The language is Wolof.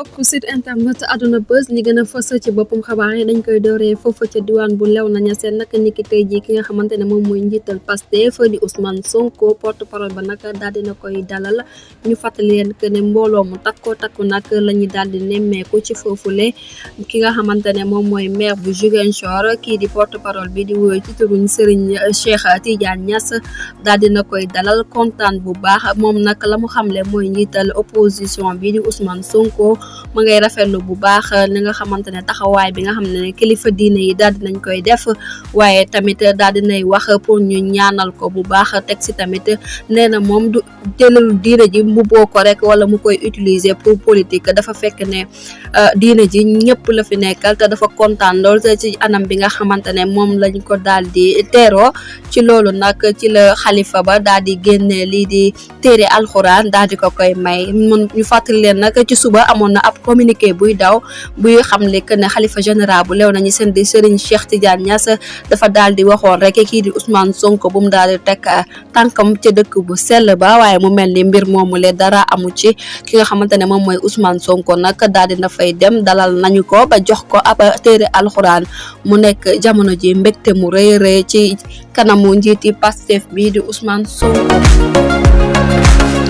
bokk site internet Aduna Buzz ñi gën a fës ci boppam xabaar yi dañ koy dooree foofu ca diwaan bu Léona Niassène nag niki tey jii ki nga xamante ne moom mooy njiital Pastef di Ousmane Sonko porte parole ba nag daal dina koy dalal ñu fàttali leen que ne mbooloo mu takku nag la ñu daal di nemmeeku ci foofule ki nga xamante ne moom mooy maire bu Ziguinchor kii di porte parole bi di wóy ci turuñ Serigne Cheikh Tidiane Niass daal dina koy dalal kontaan bu baax moom nag la mu xamle mooy njiital opposition bi di Ousmane Sonko ma ngay rafetlu bu baax li nga xamante ne taxawaay bi nga xam ne kilifa diine yi daal dinañ koy def waaye tamit daal dinay wax pour ñu ñaanal ko bu baax teg si tamit nee na moom du jëlal diine ji mu boo ko rek wala mu koy utiliser pour politique dafa fekk ne diine ji ñëpp la fi nekkal te dafa kontaan lool ci anam bi nga xamante ne moom lañ ko daal di teeroo ci loolu nag ci la xalifa ba daal di génne lii di téere alxuraan daal di ko koy may mun ñu fàttali leen nag ci suba amoon na ab communiqué buy daw buy xamle que ne xalifa général bu Léona Niassène di Serigne Cheikh Tidiane Niass dafa daal di waxoon rek kii di Ousmane Sonko bu mu daal di teg tànkam ca dëkk bu sell ba waaye mu mel ni mbir moomu le dara amu ci ki nga xamante ne moom mooy Ousmane Sonko nag daal di na fay dem dalal nañu ko ba jox ko ab téere alxuraan mu nekk jamono ji mbégte mu rëy rëy ci kanamu njiiti Pastef bi di Ousmane Sonko.